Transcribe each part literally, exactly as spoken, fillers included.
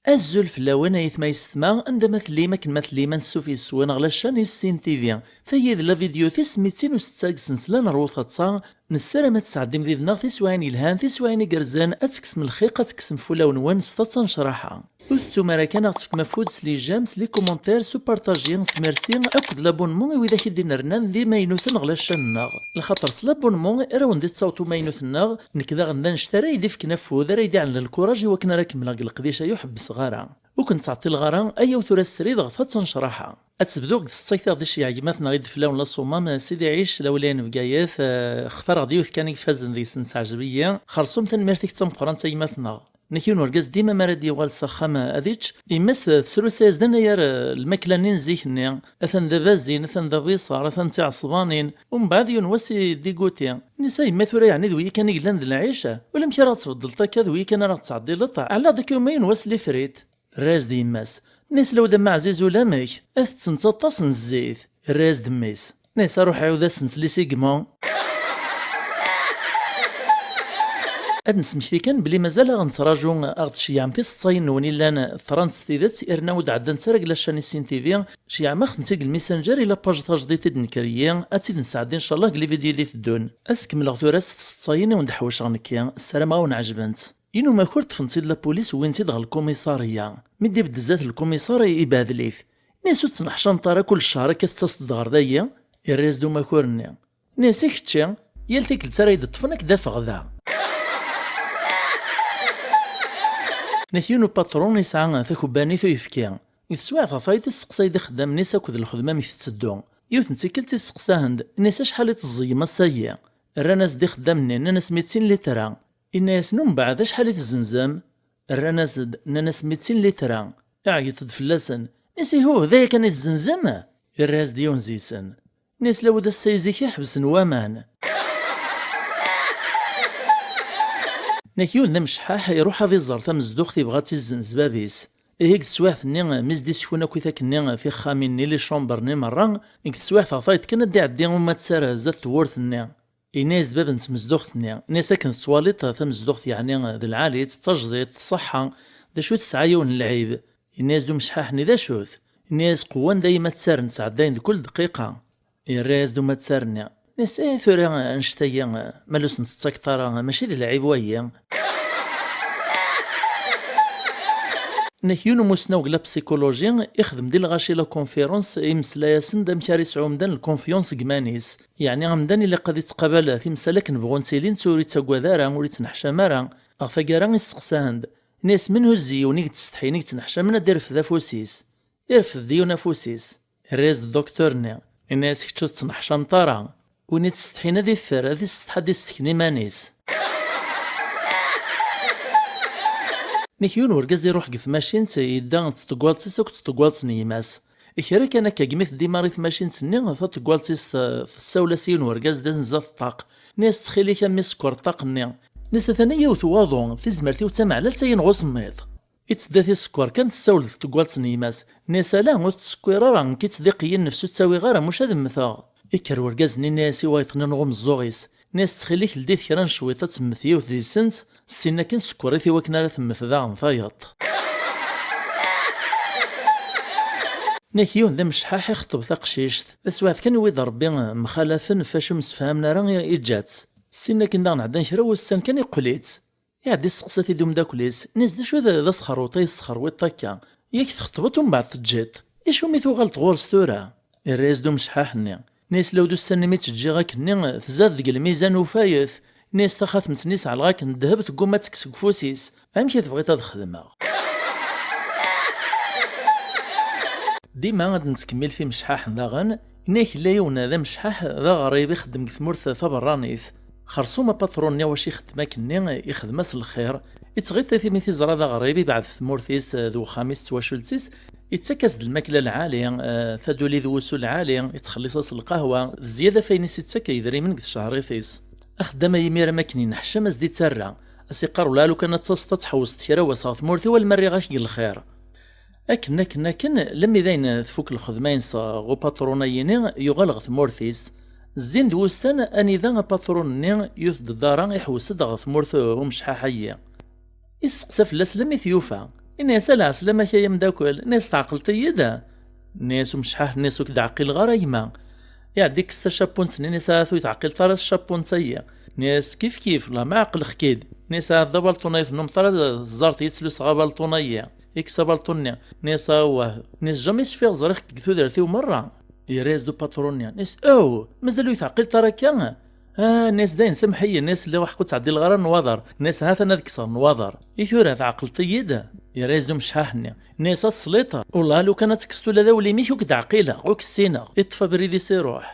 Azul fell-awen, ay atma yessetma, anda ma tellim, akken ma tellim, ansuf yes-wen ɣer la chaîne Issin T V. Tayi d la vidéo tis mitin u setta deg sensla n Rwut Atta. Nessaram ad tesɛeddim did-neɣ tiswiɛin yelhan, tiswiɛin igerrzen, ad tekksem lxiq, ad tekksem f wulawen-nwen s taḍsa n ccraḥa. Ur tettum ara kan ad ɣ-tefkem afud s les j'aime, s les commentaires, s upartaji, s merci, akked l'abonnement i widak i d-inernan d imaynuten ɣer la chaîne-nneɣ. Lxaṭer s l'abonnement ara wen-d-ittaweḍ umaynut-nneɣ, nekk daɣen d annect ara yi-d-ifken afud, ara yi-d-iɛellen lkuraj i wakken ara kemmleɣ deg leqdic-a ur ḥebbseɣ ara. Ur ken-ttɛeṭṭileɣ ara, ayaw tura srid ɣer taḍsa n ccraḥa. Ad tebduɣ deg tseṭṭa-k tiɣ di cceyɛ gma-tneɣ i d-fell-awen la ṣumam, Sidi Ɛic, lawlaya n Bgayet, eh, xtareɣ-d yiwet kan i ifazen deg-sen, teɛjeb-iyi. Xersum tanemmirt-ik d tameqqrant a gma-tneɣ. Nek yiwen urgaz dima mi ara d-yuɣal s axxam ad ičč, yemma-s tesrusa-yas-d anagar, eh, lmakla-nni n zik-nni, atan d abazin, atan d abiṣar, atan d tiɛesbanin, umbeɛd yiwen wass i d-iguti. Nni-as, a yemma, tura yeɛni d wiyi kan i yellan d lɛic? Ulamek ara ɣ-tbeddleḍ akka, d wiyi kan ara ɣ-tettɛeddileḍ? Ɛelleɣ-d akka uma yiwen wass les frites. Terra-yas-d yemma-s. Nni-as, lawd a mma ɛziz ulamek, ad tettent aṭas n zzit. Terra-yas-d mmi-s. Nni-as, a ruḥ ɛiwed-asent les segments. Ad nesmekti kan belli mazal aɣ-nettraǧu, aɣ-d-tceyyɛem tiseḍsayin-nwen illan ṭṭrant s tidet, irna ur d-ɛeddant ara deg la chaîne Issin T V, ceyyɛem-aɣ-tent-id deg lmessenger i la page tajdiṭ i d-nekker-iyi, ad tt-id-nesɛeddi ncallah deg les vidéos i d-iteddun. Ad s-kemmleɣ tura s tseḍsayin i wen-d-ḥewceɣ nekki, ssarameɣ ad wen-ɛejbent. Yiwen umakur ṭṭfen-t-id la police, wwin-t-id ɣer lkumiṣariya. Mi d-ibedd zdat lkumiṣar, ibɛed-it. Nni-as, ur tettneḥcameḍ ara kul ccher akka tettaseḍ-d ɣer dayi? Irra-yas-d umakur-nni. Nni-as, i kečči, yal tikkelt ara yi-d-ṭṭfen ad k-d-afeɣ da. Nek yiwen upatṛun yesɛa takebbanit uyefki. Deg teswiɛt ɣef wayeḍ, isseqsay-d ixeddamen-is akked lxedma amek tetteddu. Yiwet n tikkelt isseqsa-hen-d, nni-as, acḥal i teẓẓeyyem ass-agi? Rran-as-d ixeddamen-nni, nnan-as, mitin litra. Inna-yasen, umbeɛd, acḥal i tezzenzem? Rran-as-d, nnan-as, mitin litra. Iɛeyyeḍ-d fell-asen. Nni-as, ihuh, d aya kan i tezzenzem? Irra-yas-d yiwen zi-sen. Nni-as, lawd ass-a i zik i ḥebsen waman. Nek yiwen d amecḥaḥ iruḥ ad iẓer tamezduɣt, ibɣa ad tt-izzenz bab-is. Ihi deg teswiɛt-nni mi s-d-isekun akk itak-nni tixxamin-nni, les chambres-nni merra, deg teswiɛt ɣer tayeḍ kan ad d-iɛeddi umattar zdat tewwurt-nni. Yenna-yas-d bab n tmezduɣt-nni, nni-as, akken tettwaliḍ tamezduɣt yeɛni d lɛali-tt, d tajdiṭ, tṣeḥḥa, d acu tesɛa yiwen n lɛib? Yenna-yas-d umecḥaḥ-nni, d acu-t? Yenna-yas, qwan dayem ad ttaren ttɛeddayen d kul dqiqa. Yerra-yas-d umattar-nni, nni-as, eh, tura annect-agi, ma ur s-nettakeḍ ara, mačči d lɛib wayi. Nek yiwen umusnaw deg la psychologie ixdem di lɣaci la conférence, imeslay-asen-d amek ara yesɛu umdan lconfiance deg iman-is. Yeɛni amdan ilaq ad ittqabal timsal akken bɣunt ilint, ur ittagad ara, ur ittneḥcam ara. Ɣer taggara isseqsa-hen-d, nni-as, menhu zi yiwen i yettsetḥin, i yettneḥcamen ad irfed afus-is? Irfed-d yiwen afus-is. Irra-yas-d dduktur-nni, yenna-yas, kečč ur tettneḥcameḍ ara. Win ittsetḥin ad iffer, ad issetḥa ad issken iman-is. Nek yiwen urgaz iruḥ deg tmacint, yedda d tṭeggalt-is akked tṭeggalt n yemma-s. Kra kan akka, gmi teddi Mari tmacint-nni, taṭeggalt-is t-, tessawel-as i yiwen urgaz d anza ṭṭaq. Nni-as, ttxil-k a mmi, sekker ṭṭaq-nni. Nni-as, atan yiwet waḍu, tizmert-iw d tameɛlalt, a yenɣ usemmiḍ. Ittedda tisekker kan, tessawel d tgalt n yemma-s. Nni-as, ala, ur tettsekkir ara, nekk ittdiq-iyi nnefs, ur ttawiɣ ara, muc ad mmteɣ. Ikker urgaz-nni, nni-as i wayeḍ-nni n umeẓẓuɣ-is, nni-as, ttxil-k, ldit kra n cwiṭ, ad temmet yiwet deg-sent, ssin akin sekkerit i wakken ara temmet daɣen tayeḍ. Nek yiwen d amecḥaḥ ixeṭṭeb taqcict. Taswiɛt kan, yewwi-d Rebbi mxalafen, fac ur msefhamen ara, i-, iǧǧa-tt. Ssin akin daɣen ɛeddan kra wussan kan, iqqel-itt. Iɛedda isteqsa-t-id umeddakel-is, nni-as, d acu d, d asxerweṭ ay tesxerwiṭeḍ akka? Yak txeṭbeḍ umbeɛd teǧǧiḍ. Icu mi tuɣaleḍ ɣur-s tura? Irra-yas-d umecḥaḥ-nni. Nni-as, lawd ussan-nni mi tt-ǧǧiɣ akkenni, tzad deg lmizan, ufayet. Nni-as, taxatemt-nni sɛelɣ akken ddheb tegguma ad tekkes seg ufus-is. Amek i tebɣiḍ ad xedmeɣ? Dima ad nettkemmil f imecḥaḥen daɣen. Nni-ak, yella yiwen d amecḥaḥ, d aɣrib, ixeddem deg tmurt taberranit. Xersum apatṛun-nni wacu ixeddem akkenni, ixdem-as lxir. Ittɣiṭ-it imi t-iẓra d aɣrib, ibɛed tmurt-is d wexxam-is d twacult-is, ittak-as-d lmakla lɛali, eh, taduli d wusu lɛali, ittxelliṣ-as lqahwa, d zzyada f ayen i s-ittak idrimen deg tcehriṭ-is. Axeddam-a imir am akken yenneḥcam a s-d-ittarra, a s-iqqar, wala lukan ad taseḍ ad tḥewwseḍ kra wass ɣer tmurt-iw, alma rriɣ-ak deg lxir. Akken, akken, akken, lemmi d ayen tfuk lxedma-ines ɣer upatṛun-ayini, yuɣal ɣer tmurt-is. Zzin-d wussan anida apatṛun-nni yut-d ddara iḥewwes-d ɣer tmurt umecḥaḥ-ayi. Isteqsa fell-as lammi t-yufa. Inna-yas: "A lɛeslama-k ay ameddakel, inna-yas, tɛeqleḍ-iyi-d?" Inna-yas umecḥaḥ-nni: "Ur k-d-ɛqileɣ ara a gma." Iɛedda ikkes tacapunt-nni, inna-yas: "Ahat ur yi-tɛqileḍ ara s tcapunt-ayi." Inna-yas: "Kif kif, la ma ɛeqleɣ-k-id." Inna-yas: "Ahat d abalṭun ay tennumeḍ ara teẓẓareḍ yettlus abalṭun-ayi." Ikkes abalṭun-nni, inna-yas: "Awah." Inna-yas: "Jamais cfiɣ ẓriɣ-k deg tudert-iw merra." Yerra-yas-d upatṛun-nni, inna-yas: "Aw, mazal ur yi-tɛqileḍ ara akka?" "Ah," inna-yas, "dayen samḥ-iyi," inna-yas, "lliɣ ḥqu ur ttɛeddileɣ ara nnwaḍer." Inna-yas: "Ha-t-an ad kkseɣ nnwaḍer. I tura tɛeqleḍ-iyi-d?" Yerra-yas-d umecḥaḥ-nni, inna-yas: "A tesliṭ, wellah lukan ad tekkseḍ ula d awlim-ik ur k-d-ɛqileɣ, ur k-ssineɣ." Iṭṭef abrid-is iruḥ.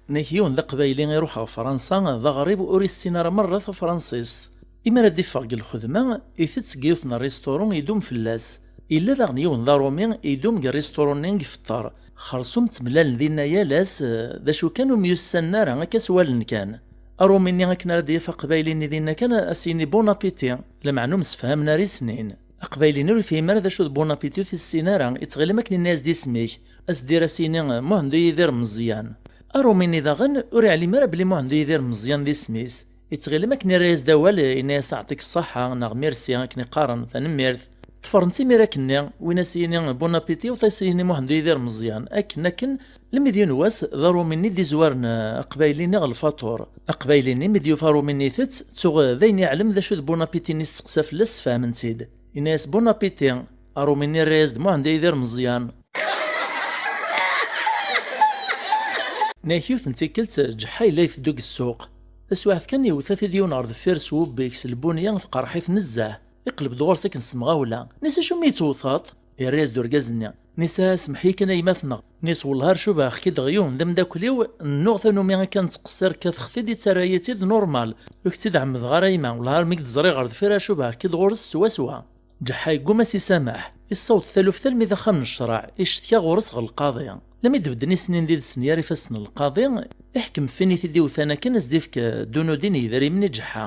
Nek yiwen d aqbayli iruḥ ɣer Fransa, d aɣrib ur issin ara merra tafransist. Imi ara d-iffeɣ deg lxedma, itett deg yiwet n rrisṭuru idum fell-as. Yella daɣen yiwen d aṛumi idum deg rrisṭuru-nni deg ifeṭṭer. Xersum ttemlalen dinna yal ass, eh, d acu kan ur myussanen ara, akka s wallen kan. Aṛumi-nni akken ara d-yaf aqbayli-nni dinna kan, a s-yini bon appétit, lameɛna ur msefhamen ara i snin. Aqbayli-nni ur yefhim ara d acu d bon appétit, ur t-issin ara, ittɣil am akken yenna-yas-d isem-ik, a s-d-irr a s-yini Muḥend U Yidir Meẓyan. Aṛumi-nni daɣen ur iɛlim ara belli Muḥend U Yidir Meẓyan d isem-is. Ittɣil am akken irra-yas-d awal, yenna-yas aɛṭik ṣṣaḥa neɣ mirsi akken i qqaren, tanemmirt. Ṭṭfren-tt imir akkenni, win a s-yini bon appétit, wwḍen a s-yini Muḥend U Yidir Meẓyan, akken akken, lemmi d yiwen wass d aṛumi-nni d-izwaren, eh, aqbayli-nni ɣer lfaṭur. Aqbayli-nni mi d-yufa aṛumi-nni itett, tuɣ d ayen iɛlem d acu d bon appétit-nni, isteqsa fell-as, sfehmen-tt-id. Yenna-yas bon appétit, aṛumi-nni irra-yas-d Muḥend U Yidir Meẓyan. Nek yiwet n tikkelt, Ǧeḥḥa yella iteddu deg ssuq. Taswiɛt kan, yewwet-it-id yiwen ɣer deffir s wubbig, s lbunya, tqerreḥ-it nezzeh. Iqleb-d ɣur-s akken s temɣawla. Nis acu mi yettewteḍ? Yerra-yas-d urgaz-nni. Nis a semmeḥ-iyi kan a gma-tneɣ. Nis wellah ar cubaɣ-k-id ɣer yiwen d ameddakel-iw, nnuɣ tanumi akka nettqessir, kkateɣ-t-id, yettarra-yi-tt-id normal. Ur k-tt-id-ɛemmdeɣ ara a yma, wellah armi k-d-ẓriɣ ɣer deffir a cubaɣ-k-id ɣur-s swaswa. Ǧeḥḥa yegguma s-isamaḥ, issaweḍ taluft almi d axxam n ccreɛ, icettka ɣur-s ɣer lqaḍi. Lami d-bedden isnin di d-snyar ifassen n lqaḍi, iḥkem ɣef win i t-id-iwtan akken a s-d-ifk ddunudi n yedrimen i Ǧeḥḥa.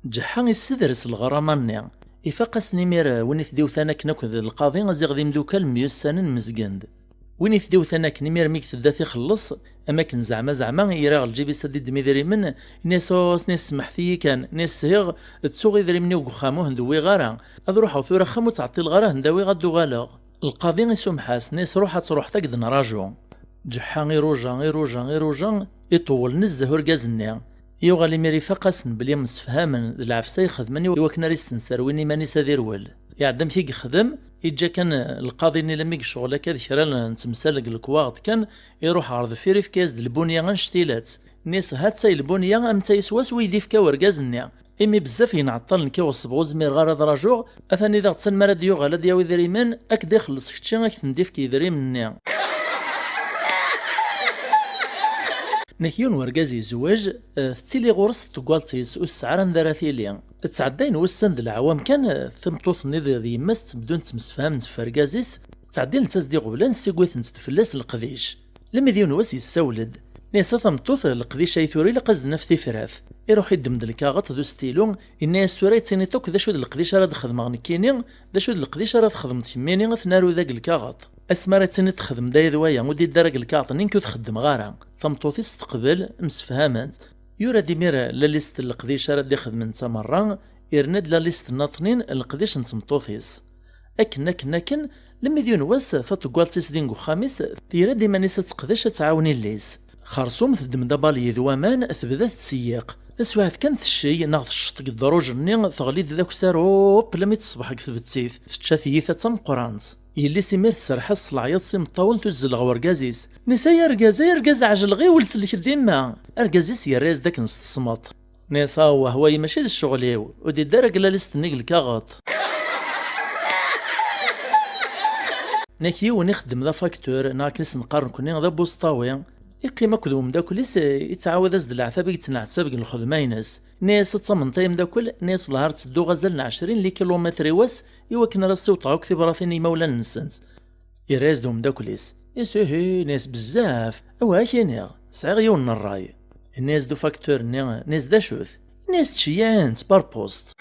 Ǧeḥḥa issedres leɣrama-nni. Ifaq-asen imir win i t-id-iwtan akken akked lqaḍi, a ziɣ d imdukal myussanen mezgen-d. Win i t-id-iwtan akken imir mi i itedda ad t-ixelleṣ, am akken zeɛma zeɛma ira ɣer lǧib-is ad d-iddem idrimen, inna-yas: "Oh," inna-yas, "semḥet-iyi kan," inna-yas, "shiɣ, ttuɣ idrimen-iw deg uxxam, ur ten-wwiɣ ara. Ad ruḥeɣ tura axxam ur ttɛeṭṭileɣ ara ad ten-d-awiɣ ad d-uɣaleɣ." Lqaḍi isumeḥ-as, inna-yas: "Ruḥ ad truḥeḍ ad k-d-nraǧu." Ǧeḥḥa iruja, iruja, iruja, iṭewwel nezzeh urgaz-nni. Yuɣal imir ifaq-asen belli msefhamen d lɛefsa ixedmen i wakken ara yessenserwin iman-is ad irwel. Iɛedda amek i yexdem, iǧǧa kan lqaḍi-nni lammi yecɣel akka d kra n temsal deg lekwaɣeḍ kan, iruḥ ɣer deffir, ifka-yas-d lbunya annect-ilatt. Inna-yas: "Ha-tt-ay lbunya, am ta-yi swaswa i d-ifka urgaz-nni. Imi bezzaf yenɛeṭṭal nekk i ɣeṣbeɣ ur zmireɣ ara ad rajuɣ, atan i d aɣettan mi ara d-yuɣal ad d-yawi idrimen, ad k-d-ixelleṣ kečči, ad k-ten-d-ifk yidrimen-nni." Nek yiwen wergaz yezweǧ, eh, tettili ɣur-s tḍeggalt-is, ur tesɛi ara anda ara tili. Ttɛeddayen wussan d leɛwam kan, eh, tameṭṭut-nni d, d yemma-s ttebdun ttemsefhament ɣef wergaz-is, ttɛeddilent-as-d iɣeblan, ssigutent-d fell-as leqdic. Lmi d yiwen wass yessawel-d. Inna-yas: "A tameṭṭut, leqdic ay tura ilaq ad s-d-naf tifrat." Iruḥ iddem-d lkaɣeṭ d ustilu, inna-yas: "Tura i d-tiniḍ akk d acu d leqdic ara d-xedmeɣ nekkini, d acu d leqdic ara txedmeḍ kemmini, ad t-naru deg lkaɣeṭ. Asmi ara d-tiniḍ txedmeḍ aya d waya, ur d-iddi ara deg lkaɣeṭ-nni, nekk ur t-xeddmeɣ ara." Tameṭṭut-is teqbel, msefhament. Yura-d imir la liste n leqdic ara d-ixedmen d tamerra, yerna-d la liste nnaṭnin n leqdic n tmeṭṭut-is. Akken, akken, akken, lemmi d yiwen wass, taṭeggalt-is din deg uxxam-is, tira-d iman-is ad teqdec ad tɛawen illi-s. Xersum teddem-d abalyi d waman, tebda tettseyyiq. Taswiɛt kan tecci neɣ tecceṭ deg ddruj-nni, teɣli-d d akessar, hop, lammi teṣbeḥ deg tbettit, tečča tiyita d tameqqrant. Yelli-s imir tserreḥ-as s leɛyaḍ s imeṭṭawen, tuzzel ɣer urgaz-is. Inna-yas: "Ay argaz, ay argaz, ɛejl ɣiwel, sellek-d imma!" Argaz-is yerra-yas-d akken s tesmeṭ. Inna-yas: "Awah, wayi mačči d ccɣel-iw, ur d-iddi ara deg la liste-nni deg lkaɣeṭ." Nek yiwen ixeddem d afaktur, neɣ akken i s-neqqar nekkni d abuṣṭawi, iqqim akked umeddakel-is, ittɛawad-as-d leɛtab i yettneɛtab deg lxedma-ines. Inna-yas: "Ad tamneḍ ay ameddakel?" Inna-yas: "Wellah ar ttedduɣ azal n ɛecrin likilumitr i wass i wakken ara ssiwḍeɣ akk tibratin i yimawlan-nsent." Yerra-yas-d umeddakel-is: "Is ihi," inna-yas, "bezzaf. Awa, ad k-iniɣ, sɛiɣ yiwen n ṛṛay." Inna-yas-d ufaktur-nni, inna-yas: "D acu-t?" Inna-yas: "Ttceyyiɛen-tt par post."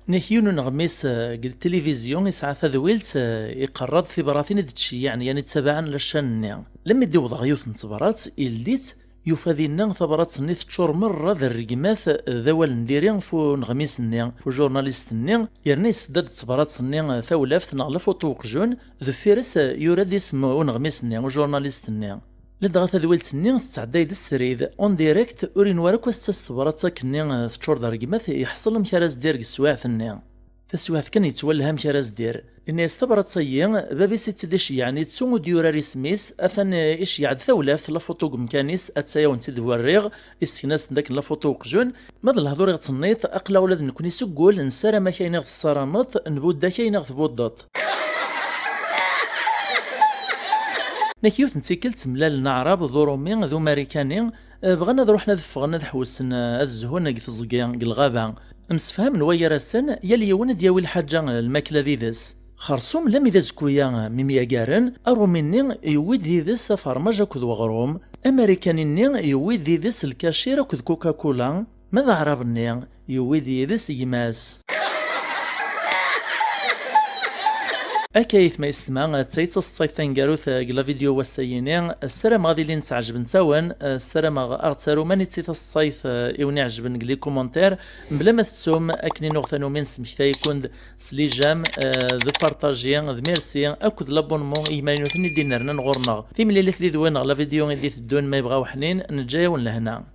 Nek yiwen uneɣmis, eh, deg tilivizyu yesɛa tadwilt, eh, iqerra-d tibratin i d-ttceyyiɛen, yani ttabaɛen la chaîne-nni. Lemmi d-iwweḍ ɣer yiwet n tebrat, ildi-tt, yufa dinna tabrat-nni teččur merra d rregmat, eh, d awal n diri f uneɣmis-nni, f ujurnalist-nni, yerna yessedda-d d tebrat-nni, eh, tawlaft neɣ la photo uqjun, deffir-s, eh, yura-d isem uneɣmis-nni, ujurnalist-nni. Ladɣa tadwilt-nni tettɛedday-d srid, en direct, ur yenwa ara akk ad s-tas tebrat akkenni, eh, teččur d rregmat, yeḥṣel amek ara s-d-irr deg teswiɛt-nni. Taswiɛt kan yettwallah amek ara s-d-irr. Yenna-yas tabrat-agi, bab-is i tt-id-iceyyɛen yettu ur d-yurar isem-is, atan, eh, iceyyeɛ-d tawlaft, la photo deg umkan-is, atta-ya wen-tt-id-werriɣ, isken-asen-d akken la photo uqjun, ma d lehdur i ɣ-tenniḍ, aql-aɣ ula d nekkni seg wul, nessaram-ak ayen i ɣ-tessarameḍ, nbudd-ak ayen i ɣ-tbuddeḍ. Nek yiwet n tikkelt mlalen aɛrab d urumi d umarikani, eh, bɣan ad ruḥen ad ffɣen ad ḥewsen, eh, ad zhun deg teẓgi, deg lɣaba. Msefhamen wa gar-asen, yal yiwen ad yawi lḥaǧa, eh, lmakla d ides. Xersum lami d azekku-ya, eh, mi myagaren, arumi-nni yewwi-d d ides afermaj akked weɣrum, amarikani-nni yewwi-d d ides lkacir akked Coca-Cola, ma d aɛrab-nni yewwi-d yid-s gma-s. Akka aytma yessetma, d ta i d taseḍsayt taneggarut deg la vidéo wass-ayini. Ssarameɣ ad ilint ɛejbent-awen. Ssarameɣ ad ɣ-d-tarum aniti taseḍsayt i wen-iɛejben deg les commentaires. Mebla ma tettum, akken i nuɣ tanumi nesmektay-iken-d s les j'aime, d partager, d merci akked l'abonnement i yimarnuten i d-inernan ɣur-neɣ. Timlilit did-wen ɣer la vidéo i d-iteddun ma yebɣa uḥnin, neǧǧa-yawen lehna.